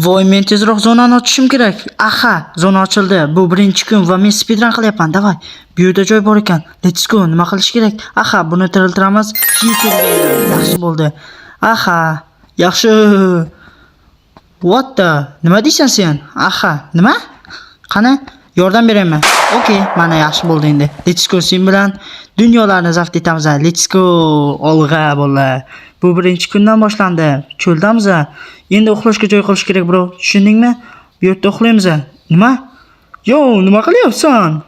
Voy, men tezroq zonani ochishim kerak. Aha, zona ochildi. Bu birinchi kun va men speedrun qilyapman. Давай. Bu yerda joy bor ekan. Let's go. Nima qilish kerak? Aha, buni tiriltiramiz. Yaxshi bo'ldi. Aha, yaxshi. What the? Nima deysan sen? Aha, nima? Qani? Yordam beraymi? Okey, mana yaxshi bo'ldi endi. Let's go, sen bilan dunyolarni zabt etamiz. Let's go. Olg'a, bolalar. Bu birinchi kundan boshlandi. Cho'ldamiz. Endi uxlashga joy qilish kerak, bro. Tushundingmi? Bu yerda uxlaymiz. Nima? Yo, nima qilyapsan?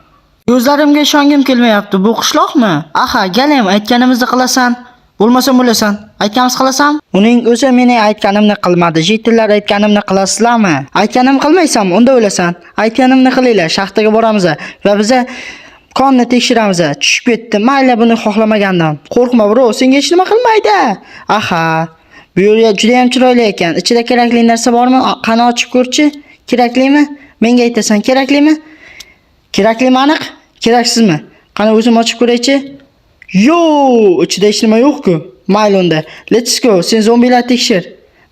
Ko'zlarimga ishongim kelmayapti. Bu qishloqmi? Aha, galim, aytganimizni qilasan. Bo'lmasam o'lasan. Aytganimizni qilasan? Uning o'zi mening aytganimni qilmadi. Житель lar, aytganimni qilasizlarmi? Aytganimni qilmaysanmi? Unda o'lasan. Aytganimni qilinglar. Shaxtaga boramiz va biza konni tekshiramiz. Tushib ketdi. Mayli, buni xohlamagandim. Qo'rqma, bro, senga hech nima qilmaydi. Aha. Bu yer juda ham chiroyli ekan. Ichida kerakli narsa bormi? Qani, ochib ko'rchi. Keraklimi? Menga aytasan, keraklimi? Keraklimi aniq? Keraksizmi? Qani, o'zim ochib ko'raychi. Yo, ichida hech nima yo'q-ku. Mayli unda. Let's go. Sen zombilar tekshir.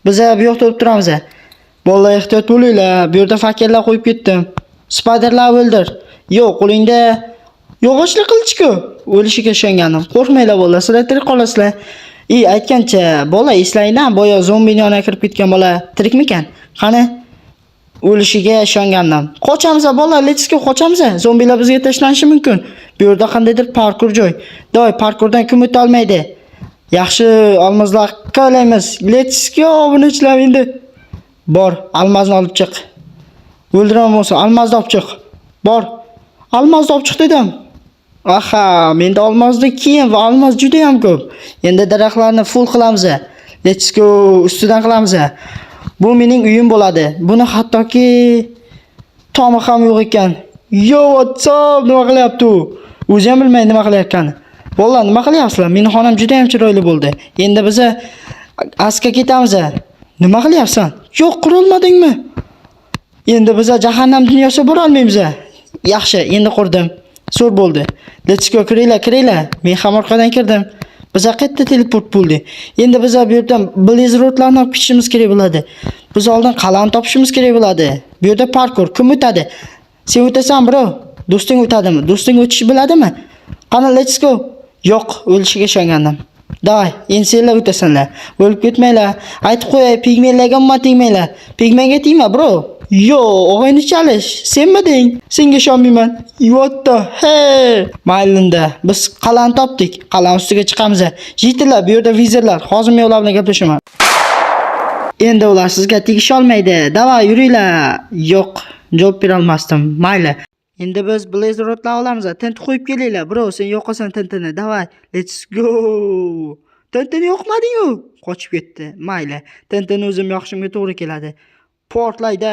Biz bu yoqda o'tirib turamiz. Bolalar, ehtiyot bo'linglar. Bu yerda факел lar qo'yib ketdim. Spiderlar o'ldir. Yo'q, qo'lingda yog'ochli qilich-ku. O'lishiga ishongandim. Qo'rqmanglar, bolalar, sizlar tirik qolasizlar. I, aytgancha, bola, eslangdan, boya zombini yoniga kirib ketgan bola tirikmikan? Qani? O'lishiga ishongandim. Qochamiz, bolalar, let's go, qochamiz. Zombilar bizga tashlanishi mumkin. Bu yerda qandaydir parkur joy. Давай, parkurdan kim o'ta olmaydi? Yaxshi, olmazlar qo'laymiz. Let's go, buni ichlam endi. Bor, almazni olib chiq. O'ldiraman bo'lsa, almazni olib chiq. Bor. Almazni olib chiq dedim. Aha, menda olmosni kiyim va olmos juda ham ko'p. Endi daraxtlarni full qilamiz. Let's go, ustidan qilamiz. Bu mening uyim bo'ladi. Buni hattoki tomi ham yo'q ekan. Yo, what's up? Nima qilyapti u? O'zi ham bilmaydi nima qilayotganini. Bolalar, nima qilyapsizlar? Meni xonam juda ham chiroyli bo'ldi. Endi biza asga ketamiz. Nima qilyapsan? Yo'q, qurilmadingmi? Endi biza jahannam dunyosiga bora olmaymiz. Yaxshi, endi qurdim. Zo'r bo'ldi. Let's go, kiringlar, kiringlar. Men ham orqadan kirdim. Biza qayerda teleport bo'ldi? Endi biza bu yerdan blaze rodlarni olib ketishimiz kerak bo'ladi. Biz oldin qal'ani topishimiz kerak bo'ladi. Bu yerda parkur kim o'tadi? Sen o'tasan, bro. Do'sting o'tadimi? Do'sting o'tishni biladimi? Qani, let's go. Yo'q, o'lishiga ishongandim. Давай, endi senlar o'tasanlar. O'lib ketmanglar. Aytib qo'yay, pigmenlarga umuman tegmanglar. Pigmenga tegma, bro. Yo, og'ayni chalish. Senmiding? Senga ishonmayman. What the hell? Mayli unda. Biz qal'ani topdik. Qal'ani ustiga chiqamiz. Житель lar, bu yerda wizardlar. Hozir men ular bilan gaplashaman. Endi ular sizga tegisha olmaydi. Давай, yuringlar. Yo'q, javob bera olmasdim. Mayli. Endi biz blaze rodlar olamiz. TNT qo'yib kelinglar. Bro, sen yo'qosan TNTni. Давай, let's go. TNTni yoqmading-u. Qochib ketdi. Mayli. TNTni o'zim yoqishimga to'g'ri keladi. Portlaydi.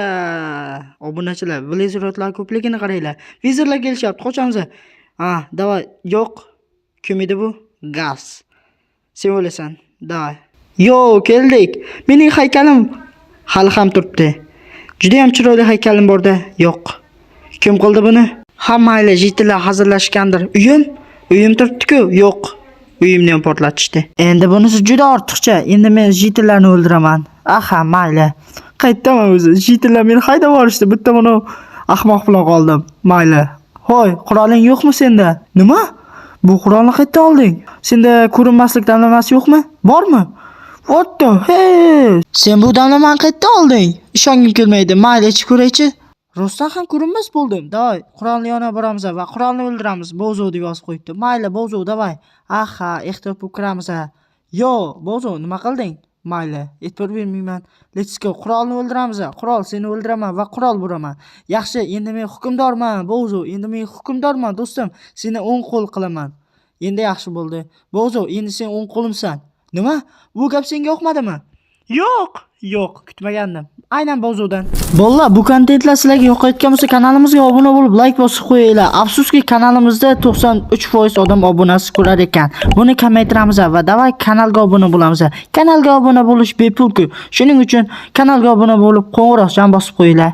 Obunachilar, blaze rodlar ko'pligini qaranglar. Wizardlar kelishyapti. Qochamiz. Ha, давай. Yo'q. Kim edi bu? Gaz. Sen o'lasan. Давай. Yo, keldik. Mening haykalim hali ham turibdi. Juda ham chiroyli haykalim borda. Yo'q. Kim qildi buni? Ha, mayli, житель lar hazillashgandir. Uyim? Uyim turibdi-ku. Yo'q. Uyimni ham portlatishdi. Endi bunisi juda ortiqcha. Endi men житель larni o'ldiraman. Aha, mayli. Qayerdaman o'zi? Житель lar meni haydab yuborishdi. Bitta mana ahmoq bilan qoldim. Mayli. Hoy, quroling yo'qmi senda? Nima? Bu qurolni qayerdan olding? Senda ko'rinmaslik damlamasi yo'qmi? Bormi? What the hell? Sen bu damlamani qayerdan olding? Ishongim kelmaydi. Mayli, ichib ko'raychi. Rostdan ham ko'rinmas bo'ldim. Давай, qurolni yoniga boramiz va qurolni o'ldiramiz. Bozo deb yozib qo'yibdi. Mayli, Bozo, давай. Aha, ehtiyot bo'lib kiramiz. Yo, Bozo, nima qilding? Mayli, e'tibor bermayman. Let's go. Qurolni o'ldiramiz. Qurol, seni o'ldiraman va qurol buraman. Yaxshi, endi men hukmdorman, Bozo. Endi men hukmdorman, do'stim. Seni o'ng qo'l qilaman. Endi yaxshi bo'ldi. Bozo, endi sen o'ng qo'limsan. Nima? Bu gap senga yoqmadimi? Yo'q, yo'q, kutmagandim. Aynan Bozodan. Bolalar, bu kontentlar sizlarga yoqayotgan bo'lsa, kanalimizga obuna bo'lib, like bosib qo'yinglar. Afsuski, kanalimizda 93% odam obunasi ko'rar ekan. Buni kamaytiramiz va давай kanalga obuna bo'lamiz. Kanalga obuna bo'lish bepul-ku. Shuning uchun kanalga obuna bo'lib, qo'ng'iroqchani bosib qo'yinglar.